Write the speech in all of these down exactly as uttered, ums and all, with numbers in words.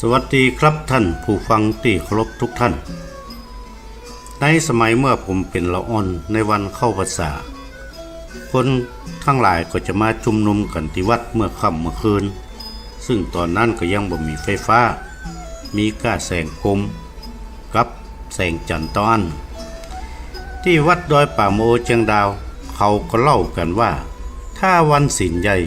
สวัสดีครับท่านผู้ฟังตี้เคารพทุกท่าน ในสมัยเมื่อผมเป๋นละอ่อนในวันเข้าพรรษา คนตังหลายก็จะมาจุมนุมกั๋นตี้วัดเมื่อค่ำเมื่อคืน ซึ่งต๋อนนั้นก็ยังบ่มีไฟฟ้า มีก้าแสงโคมกับแสงจันทร์เต้าอั้น ตี้วัดดอยป่าโมเจียงดาว เขาก็เล่ากั๋นว่า ถ้าวันศีลใหญ่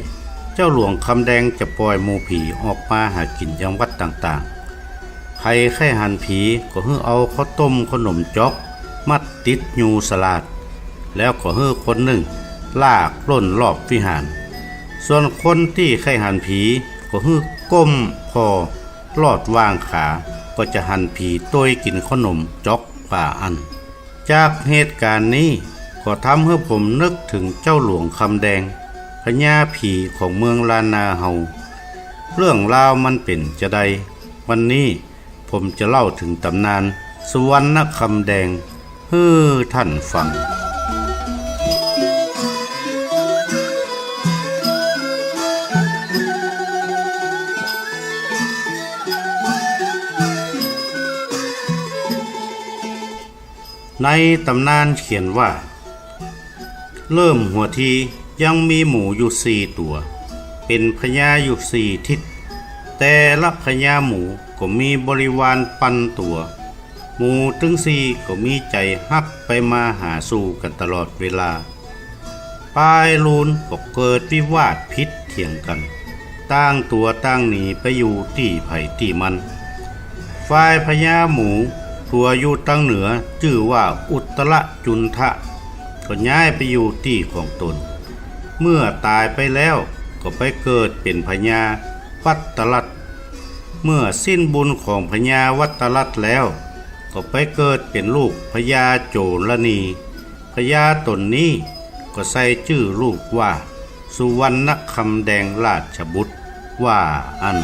เจ้าหลวงคำแดงจะป่อยหมู่ผีออกมาหากิ๋นยังวัดต่างๆ ใผใค่หันผีก็หื้อเอาข้าวต้มขนมจ๊อกมัดติดยูสลาด แล้วก็หื้อคนนึ่งลากล่นรอบวิหาร ส่วนคนตี้ใค่หันผีก็หื้อก้มผ่อลอดหว่างขา ก็จะหันผีตวยกิ๋นขนมจ๊อกว่าอั้น จากเหตุก๋ารณ์นี้ก็ทำหื้อผมนึกเถิงเจ้าหลวงคำแดง พญาผีของเมืองล้านนาเฮา เรื่องราวมันเป๋นจาใด วันนี้ผมจะเล่าเถิงต๋ำนานสุวรรณคำแดงหื้อท่านฟัง ในต๋ำนานเขียนว่า เริ่มหัวทียังมีหมูอยู่สี่ตั๋ว เป๋นพญาอยู่สี่ทิศ แต่ละพญาหมูก็มีบริวารปันตั๋ว หมูตึงสี่ก็มีใจ๋ฮักไปมาหาสู่กั๋นตลอดเวลา ปายลูนก็เกิดวิวาทผิดเถียงกั๋น ต่างตั๋วต่างหนีไปอยู่ตี้ใผตี้มัน ฝ่ายพญาหมูตั๋วอยู่ตางเหนือจื้อว่าอุตตรจุนทะ ก็ย้ายไปอยู่ตี้ของตน เมื่อต๋ายไปแล้วก็ไปเกิดเป๋นพญาวัตตลัด เมื่อสิ้นบุญของพญาวัตตลัดแล้ว ก็ไปเกิดเป๋นลูกพญาโจรณี พญาต๋นนี้ก็ใส่จื้อลูกว่า สุวรรณคำแดงราชบุตร ว่าอั้น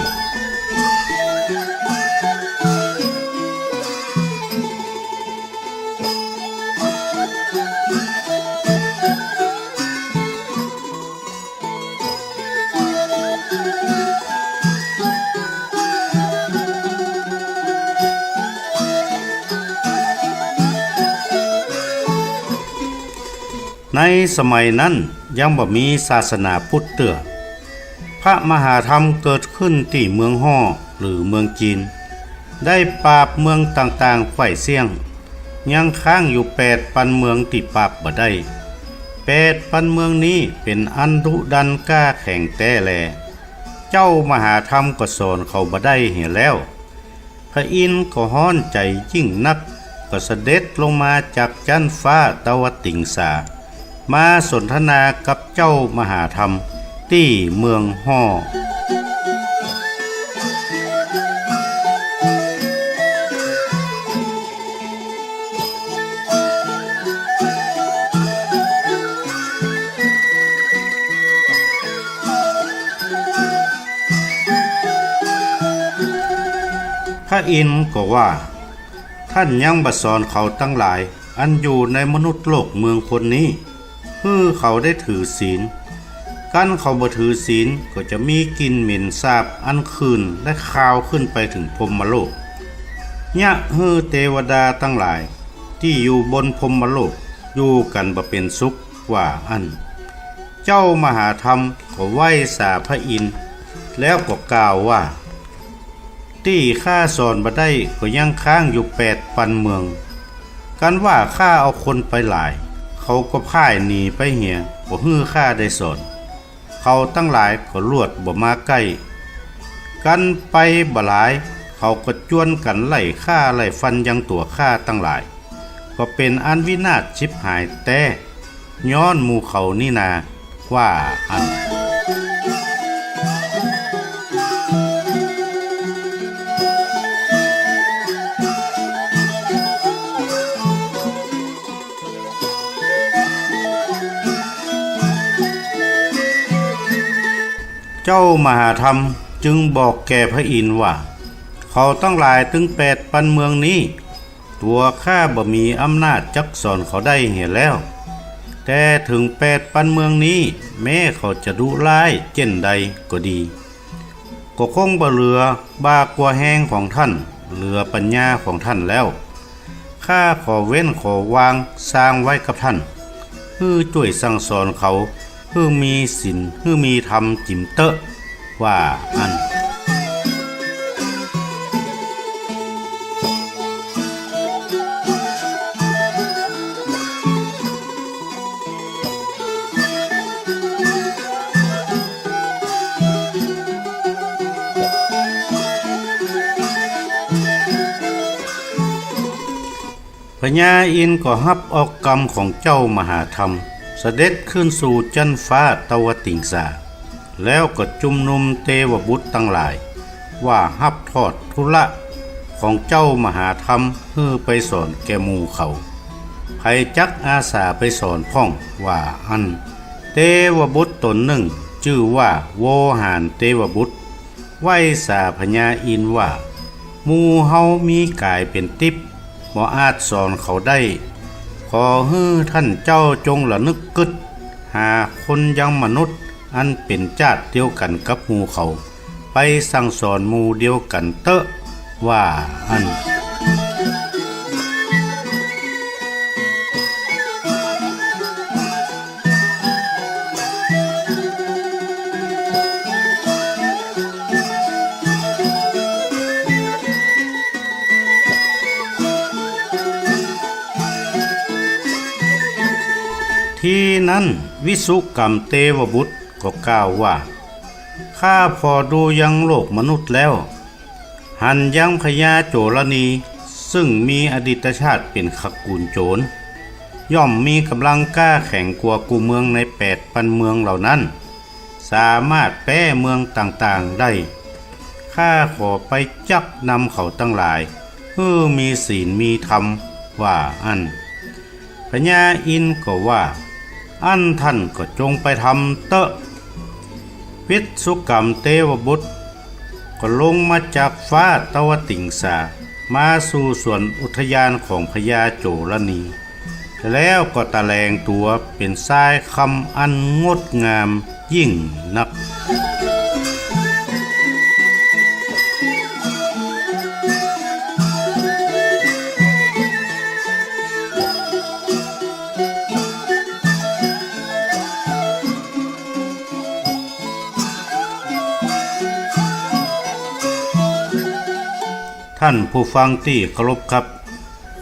ในสมัยนั้นยังบ่มีศาสนาพุทธเตื้อ พระมหาธรรมเกิดขึ้นตี้เมืองฮ่อหรือเมืองจีน ได้ปราบเมืองต่างๆ ใคว่เสี้ยง ยังค้างอยู่แปดปันเมืองตี้ปราบบ่ได้ แปดปันเมืองนี้เป๋นอันดุดันกล้าแข็งแต๊แล เจ้ามหาธรรมก็สอนเขาบ่ได้เหียแล้ว พระอินทร์ก็ฮ้อนใจ๋ยิ่งนัก ก็เสด็จลงมาจากจั๊นฟ้าตวติงสา มาสนทนากับเจ้ามหาธรรมตี้เมืองฮ่อ พระอินทร์ก็ว่า ท่านยังบ่สอนเขาตังหลาย อันอยู่ในมนุษย์โลกเมืองคนนี้ หื้อเขาได้ถือศีล กันเขาบ่ถือศีลก็จะมีกลิ่นเหม็นสาบอันขื่นและคาวขึ้นไปเถิงพรหมโลก เยียะหื้อเตวดาตังหลายตี้อยู่บนพรหมโลกอยู่กั๋นบ่เป๋นสุข ว่าอั้น เจ้ามหาธรรมก็ไหว้สาพระอินทร์ แล้วก็กล่าวว่า ตี้ข้าสอนบ่ได้ก็ยังค้างอยู่แปดปันเมือง กันว่าข้าเอาคนไปหลาย เขาก็พ่ายหนีไปเหีย บ่หื้อข้าได้สอน เขาตังหลายก็ลวดบ่มาใก้ กันไปบ่หลาย เขาก็จวนกั๋นไล่ฆ่าไล่ฟันยังตั๋วข้าตังหลาย ก็เป๋นอันวินาศฉิบหายแต๊ ย้อนหมู่เขานี้นา ว่าอั้น เจ้ามหาธรรมจึงบอกแก่พระอินทร์ว่า เขาตังหลายตึงแปดปันเมืองนี้ ตั๋วข้าบ่มีอำนาจจักสอนเขาได้เหียแล้ว แต่เถิงแปดปันเมืองนี้ แม้เขาจะดุร้ายเจ้นใดก็ดี ก็คงบ่เหลือบ่ากั๋วแฮงของท่าน เหลือปัญญาของท่านแล้ว ข้าขอเว้นขอวางซางไว้กับท่าน หื้อจ้วยสั่งสอนเขา หื้อมีศีล หื้อมีธรรมจิ๋มเต๊อะ ว่าอั้น พญาอินทร์ก็ฮับเอากำของเจ้ามหาธรรม เสด็จขึ้นสู่จั๊นฟ้าตวติงสา แล้วก็จุมนุมเตวบุตรตังหลาย ว่าฮับทอดธุระของเจ้ามหาธรรมหื้อไปสอนแก่หมู่เขา ใผจักอาสาไปสอนพ่อง ว่าอั้น เตวบุตรต๋นนึ่งจื้อว่าโวหารเตวบุตร ไหว้สาพญาอินทร์ว่า หมู่เฮามีก๋ายเป๋นติ๊บ บ่อาจสอนเขาได้ ขอหื้อท่านเจ้าจงระนึกกึ๊ดหาคนยังมนุษย์อันเป๋นจ้าดเดียวกั๋นกับหมู่เขา ไปสั่งสอนหมู่เดียวกั๋นเต๊อะ ว่าอั้น ทีนั้นวิสุกรรมเตวบุตรก็กล่าวว่า ข้าผ่อดูยังโลกมนุษย์แล้ว หันยังพญาโจรณี ซึ่งมีอดีตชาติเป๋นขกูลโจร ย่อมมีก๋ำลังกล้าแข็งกว่ากู้เมืองในแปดปันเมืองเหล่านั้น สามารถแป๊เมืองต่างๆ ได้ ข้าขอไปจักนำเขาตังหลาย หื้อมีศีลมีธรรม ว่าอั้น พญาอินทร์ก็ว่า อั้นท่านก็จงไปทำเต๊อะ วิสุกรรมเตวบุตรก็ลงมาจากฟ้าตวติงสา มาสู่สวนอุทยานของพญาโจรณี แล้วก็ตะแหลงตั๋วเป๋นชายคำอันงดงามยิ่งนัก ท่านผู้ฟังตี้เคารพครับ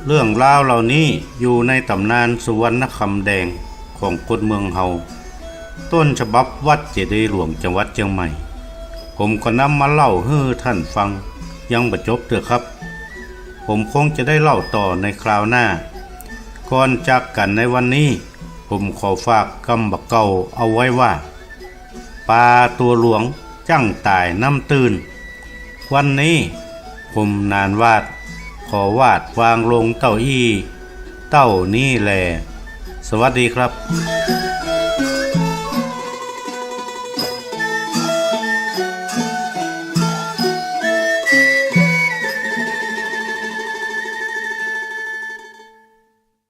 เรื่องราวเหล่านี้อยู่ในต๋ำนานสุวรรณคำแดงของคนเมืองเฮา ต้นฉบับวัดเจดีย์หลวงจังหวัดเจียงใหม่ ผมก็นำมาเล่าหื้อท่านฟังยังบ่จบเตื้อครับ ผมคงจะได้เล่าต่อในคราวหน้า ก่อนจากกั๋นในวันนี้ ผมขอฝากกำบ่าเก่าเอาไว้ว่า ป๋าตั๋วหลวงจั้งต๋ายน้ำตื้น วันนี้ผมหนานหวาด ขอวาดวางลงเต้าอี้ เต้านี้แล สวัสดีครับ